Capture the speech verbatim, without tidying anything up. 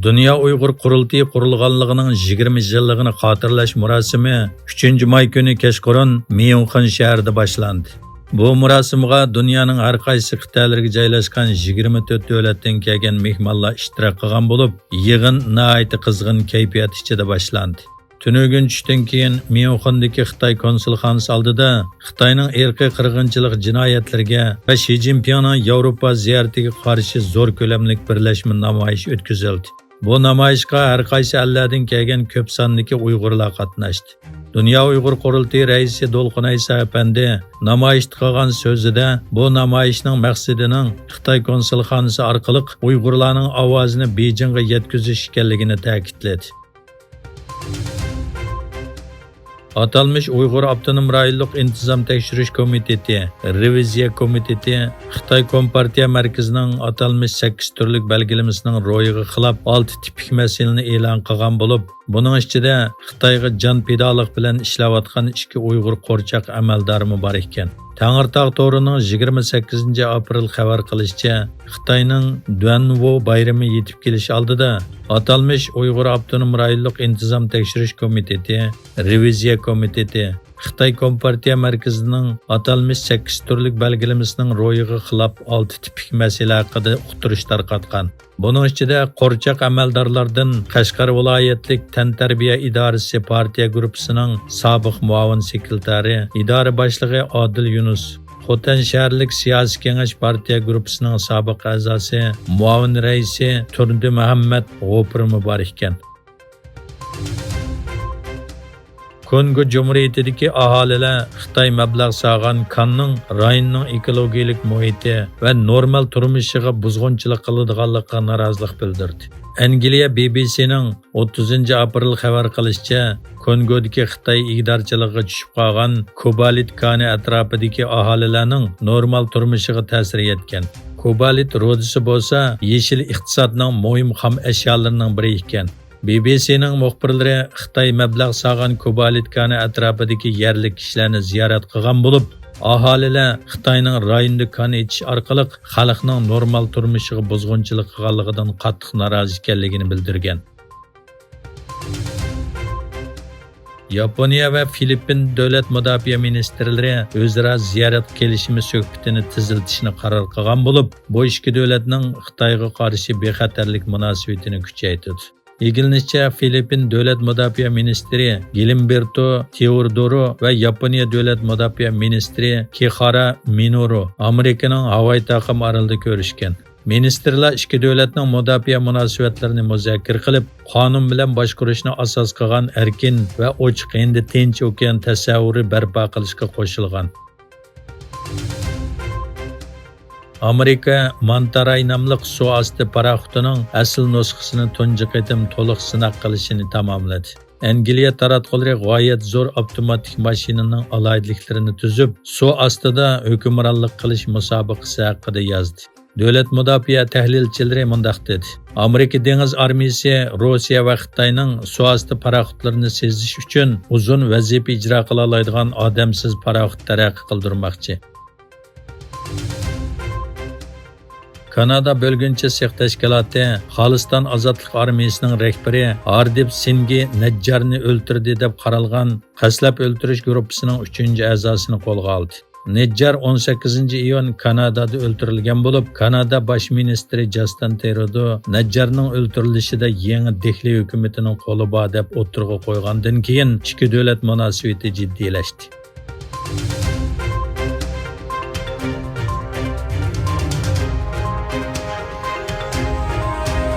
دۇنيا ئۇيغۇر قۇرۇلتىيى قۇرۇلغانلىقىنىڭ يىگىرمە يىللىقىنى خاتىرىلەش مۇراسىمى ئۈچىنچى ماي كۈنى كەچقۇرۇن ميۇنخېن شەھىرىدە باشلاندى. بۇ مۇراسىمغا دۇنيانىڭ ھەر قايسى قىتئەلىرىگە جايلاشقان يىگىرمە تۆت دۆلەتتىن كەلگەن مېھمانلار ئىشتىراك قىلغان بولۇپ، يىغىن ناھايىتى قىزغىن كەيپىيات ئىچىدە باشلاندى. تۈنۈگۈن چۈشتىن كېيىن ميۇنخېندىكى خىتاي كونسۇلخانىسى ئالدىدا خىتاينىڭ ئىرقىي قىرغىنچىلىق جىنايەتلىرىگە ۋە شى جىنپىڭنىڭ ياۋروپا زىيارىتىگە قارشى زور كۆلەملىك بىرلەشمە نامايىشى ئۆتكۈزۈلدى. بۇ نامايىشقا ھەر قايسى ئەللەردىن كەلگەن كۆپ ساندىكى ئۇيغۇرلار قاتناشتى. دۇنيا ئۇيغۇر قۇرۇلتىيى رەئىسى دولقۇن ئەيسا ئەپەندى نامايىشتا قىلغان سۆزىدە، بۇ نامايىشنىڭ مەقسىتىنىڭ خىتاي كونسۇلخانىسى ئارقىلىق ئۇيغۇرلارنىڭ ئاۋازىنى بېيجىڭغا يەتكۈزۈش ئىكەنلىكىنى تەكىتلىدى. ئاتالمىش ئۇيغۇر ئاپتونوم رايونلۇق ئىنتىزام تەكشۈرۈش كومىتېتى، رېۋىزىيە كومىتېتى، خىتاي كومپارتىيە مەركىزىنىڭ ئاتالمىش سەككىز تۈرلۈك بەلگىلىمىسىنىڭ روھىغا خىلاپ ئالتە تىپىك مەسىلىنى ئېلان قىلغان بولۇپ، بۇنىڭ ئىچىدە خىتايغا جان پىدالىق بىلەن ئىشلەۋاتقان ئىككى ئۇيغۇر قورچاق ئەمەلدارىمۇ بار ئىكەن. تەڭرىتاغ تورىنىڭ يىگىرمە سەككىزىنچى ئاپرېل خەۋەر قىلىشىچە، خىتاينىڭ دۇەنۋو بايرىمى يېتىپ كېلىش ئالدىدا، ئاتالمىش ئۇيغۇر ئاپتونوم رايونلۇق ئىنتىزام تەكشۈرۈش كومىتېتى، رېۋىزىيە كومىتېتى، خىتاي كومپارتىيە مەركىزىنىڭ ئاتالمىش سەككىز تۈرلۈك بەلگىلىمىسىنىڭ روھىغا خىلاپ ئالتە تىپىك مەسىلە ھەققىدە ئۇقتۇرۇش تارقاتقان. بۇنىڭ ئىچىدە قورچاق ئەمەلدارلاردىن قەشقەر ۋىلايەتلىك تەنتەربىيە ئىدارىسى پارتىيە گۇرۇپپىسىنىڭ سابىق مۇئاۋىن سېكرېتارى، ئىدارە باشلىقى ئادىل يۇنۇس، خوتەن شەھەرلىك سىياسىي كېڭەش پارتىيە گۇرۇپپىسىنىڭ سابىق ئەزاسى، مۇئاۋىن رەئىسى تۇردى مۇھەممەت غوپۇرمۇ بار ئىكەن. كونگو جۇمھۇرىيىتىدىكى ئاھالىلەر خىتاي مەبلەغ سالغان كاننىڭ رايوننىڭ ئېكولوگىيىلىك مۇھىتى ۋە نورمال تۇرمۇشىغا بۇزغۇنچىلىق قىلىدىغانلىقىغا نارازىلىق بىلدۈردى. ئەنگلىيە بى بى سىنىڭ ئوتتۇزىنچى ئاپرېل خەۋەر قىلىشىچە، كونگودىكى خىتاي ئىگىدارچىلىقىغا چۈشۈپ قالغان كوبالت كانى ئەتراپىدىكى ئاھالىلەرنىڭ نورمال تۇرمۇشىغا تەسىر يەتكەن. كوبالت رۇدىسى بولسا يېشىل ئىقتىسادنىڭ مۇھىم خام ئەشيالىرىنىڭ بىرى ئىكەن. بى بى سىنىڭ مۇخبىرلىرى خىتاي مەبلەغ سالغان كوبالت كانى ئەتراپىدىكى يەرلىك كىشىلەرنى زىيارەت قىلغان بولۇپ، ئاھالىلەر خىتاينىڭ رايوندا كان ئېچىش ئارقىلىق خەلقنىڭ نورمال تۇرمۇشىغا بۇزغۇنچىلىق قىلغانلىقىدىن قاتتىق نارازى ئىكەنلىكىنى بىلدۈرگەن. ياپونىيە ۋە فىلىپپىن دۆلەت مۇداپىئە مىنىستىرلىرى ئۆزئارا زىيارەت كېلىشىمى سۆھبىتىنى تېزلىتىشنى قارار قىلغان بولۇپ، بۇ ئىككى دۆلەتنىڭ خىتايغا قارشى بىخەتەرلىك مۇناسىۋىتىنى كۈچەيتىدۇ. ئىگىلىنىشىچە، فىلىپپىن دۆلەت مۇداپىئە مىنىستىرى گىلىمبېرتو تېئودورو ۋە ياپونىيە دۆلەت مۇداپىئە مىنىستىرى كىخارا مىنورۇ ئامېرىكىنىڭ ھاۋاي تاقىم ئارىلىدا كۆرۈشكەن. مىنىستىرلار ئىككى دۆلەتنىڭ مۇداپىئە مۇناسىۋەتلىرىنى مۇزاكىرە قىلىپ، قانۇن بىلەن باشقۇرۇشنى ئاساس قىلغان ئەركىن ۋە ئوچۇق ھىندى تىنچ ئوكيان تەسەۋۋۇرى بەرپا قىلىشقا قوشۇلغان. ئامېرىكا مانتاراي ناملىق سۇ ئاستى پاراخوتىنىڭ ئەسلى نۇسخىسىنى تۇنجى قېتىم تولۇق سىناق قىلىشىنى تاماملىدى. ئەنگلىيە تاراتقۇلىرى غايەت زور ئاپتوماتىك ماشىنىنىڭ ئالاھىدىلىكلىرىنى تۈزۈپ، سۇ ئاستىدا ھۆكۈمرانلىق قىلىش مۇسابىقىسى ھەققىدە يازدى. دۆلەت مۇداپىئە تەھلىلچىلىرى مۇنداق دېدى: ئامېرىكا دېڭىز ئارمىيىسى روسىيە ۋە خىتاينىڭ سۇ ئاستى پاراخوتلىرىنى سېزىش ئۈچۈن ئۇزۇن ۋەزىپە ئىجرا قىلالايدىغان ئادەمسىز پاراخوت تەرەققىي قىلدۇرماقچى. كانادا بۆلگۈنچى سېخ تەشكىلاتى خالىستان ئازادلىق ئارمىيىسىنىڭ رەھبىرى ھاردىپ سىنگى نەججارنى ئۆلتۈردى دەپ قارالغان قەستلەپ ئۆلتۈرۈش گۇرۇپپىسىنىڭ ئۈچىنچى ئەزاسىنى قولغا ئالدى. نەججار ئون سەككىزىنچى ئىيۇن كانادادا ئۆلتۈرۈلگەن بولۇپ، كانادا باش مىنىستىرى جاستىن تېرۇدو نەججارنىڭ ئۆلتۈرۈلۈشىدە يېڭى دېھلى ھۆكۈمىتىنىڭ قولى بار دەپ ئوتتۇرىغا قويغاندىن كېيىن، ئىككى دۆلەت مۇناسىۋىتى جىددىيلەشتى.